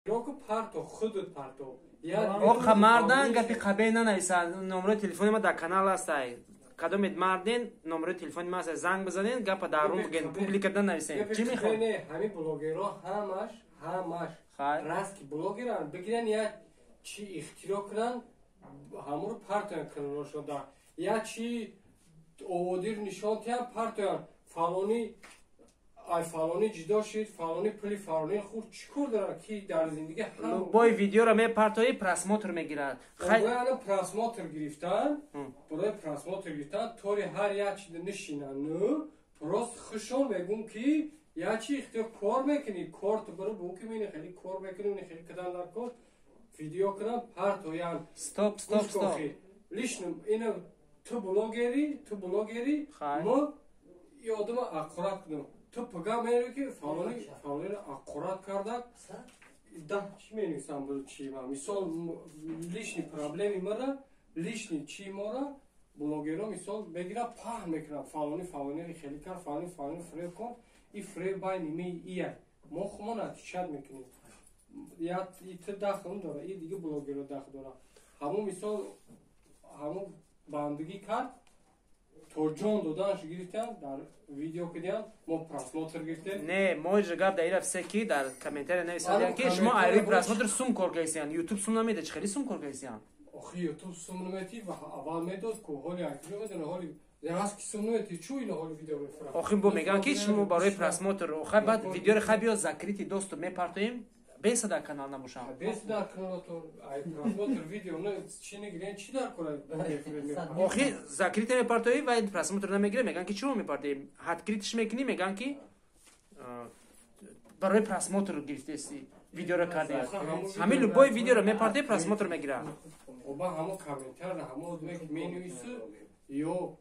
Ку парто, худут парто. Оқа, мардан гапи қабе нанависанд. Номерои телефони ма дар канал ҳастай. Кадомед марден, номерои телефони ма ҳастай, занг бизанен, гапа дар рум бигӯен, публика нанависен. Чӣ мехоҳ? Ҳамин блогерҳо ҳамаш раст ки блогеран, бигиран, як чи ихтироъ кунанд, ҳамуро партоян каналошон, да як чи оводир нишон тиҳанд, партоян: фалонӣ ай фалонӣ ҷидо шид, фалонӣ пули фалонӣ хӯрд. Чӣ кор дорад, ки дар зиндагӣ? Любой видеоро мепартоӣ, просмотр мегирад. Просмотр гирифтан, барои просмотр гирифтан тори ҳар як чиз нишинанд. Ну просто хушон мегӯм, ки як чи ихтиёр кор мекунӣ, кор ту баро бу, ки мени хеле кор мекунӣ, мени хеле кадан дар кор видео кунам, партоян. Стоп, стоп, стоп. Лично ина ту блогери, мо и одама аққурат кунам, ту пага мерӣ, ки фалони фалониро аққурат кардак, да чӣ менависам, чи мисол личный проблеми мара, личный чи мора блогерро мисол мегирад, паҳн мекунад: фалони фалониро хеле кард, фалони фалони фиреб кун. И фиреб байни ми ия мо хумон отвечать мекунем. Ту дахл дора, и дига блогерро дахл дора. Ҳамун мисол ҳамун бандагӣ кард, то ҷон доданаш гирифтан, дар видео кидиан, мо просмотр гирифтем. Не, мо же гап дар ира все, ки дар комментария нависадиан, ки шумо айри просмотр сум кор кардисиян. Ютуб сум намеда, чӣ хеле сум кор кардисиян? Охи, Ютуб сум намети ва аввал медод ку, ҳоли акиҷо медона, ҳоли раст ки сум намети, чӯ ина ҳоли видео мефурам. Охи, бо меган, ки шумо барои просмотр. Охай, баъд видеоро хай биё, закрытый доступ мепартоем, беса дар канал набошам. Бес дар каналатон ай просмотр видео чӣ нагирен, чӣ дар кора? Охи, закрытый мепартоӣ ва просмотр намегире, меган, ки чиро мепартоӣ. Открытый ш мекунӣ, меган, ки барои просмотр гирифтеси видеоро кардем. Ҳамин любой видеоро мепартоӣ, просмотр мегирад. Оба ҳамо комментарро, ҳамо одаме ки менавису, ё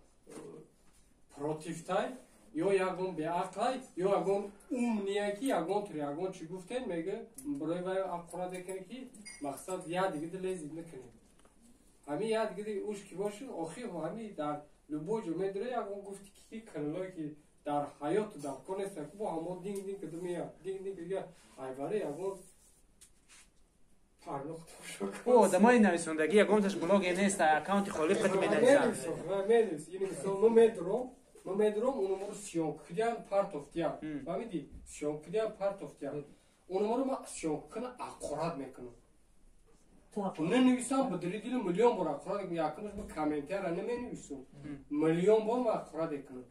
против тай, ё ягон беақлай, ё ягон умния, ки ягон тур ягон чӣ гуфтем, мега барои вай аққурат мекунӣ, ки мақсад як дига лезид накунем. Ҳамин як дига уш ки боши. Охир ҳами дар любой ҷо медура, ягон гуфти, ки каналое ки дар ҳаёту дар кор нестан, бо ҳамо динг динг кадумия, динг динг дига айваре ягон. Одамои нависондагӣ ягонташ блоге нест, аккаунти холӣ қати менависанд. Менавис, ини мисол мо медуром, унуморо съёмка кидиан, партофтиян, фаҳмидӣ? Съёмка кидиан, партофтиян унуморо, ма съёмка кина, аққурат мекунам, ненависам, ба дили дили миллион бор аққурат мекунам. Якумаш ба комментария наменависум, миллион бор ма аққурат мекунам.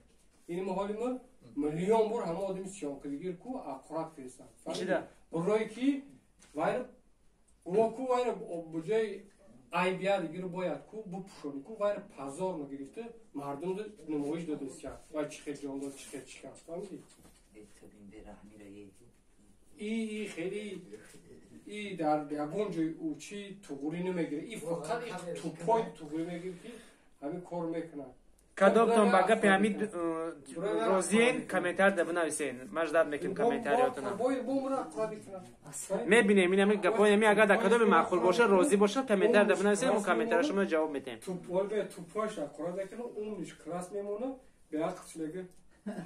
Ини мо ҳоли мо миллион бор ҳама одами съёмка дигир ку аққурат кардисам, барое ки вайра ку вайра буҷои айбия дигиро бояд ку бупӯшонӣ, ку вайра позорно гирифта, мардум намоиш додастия, вай чӣ хел ҷон дод, чӣ хел чӣ кард, фаҳмидӣ? И хеле и дар ягон ҷои ӯ чӣ туғурӣ намегирад, и фақат и тупой туғурӣ мегирад, ки ҳамин кор мекунад. Кадомтон ба гапи ҳамин розиен, комментария бинависен. Ман ждать мекунем комментариётона. Мебинем ин ҳами гапои ҳами, агар дар кадоме маъқул боша, розӣ боша, комментария бинависен, мо комментария шумо ҷавоб метем. Тупош аққурат мекунам, умниш класс мемона, беақлш мега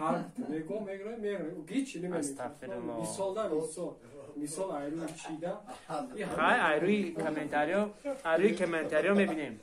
ҳар мегом, мегра, мера, гичи Астағфируллоҳ. Мисол да, мисол айрӯи чида. Хай, айрӯи комментариё мебинем.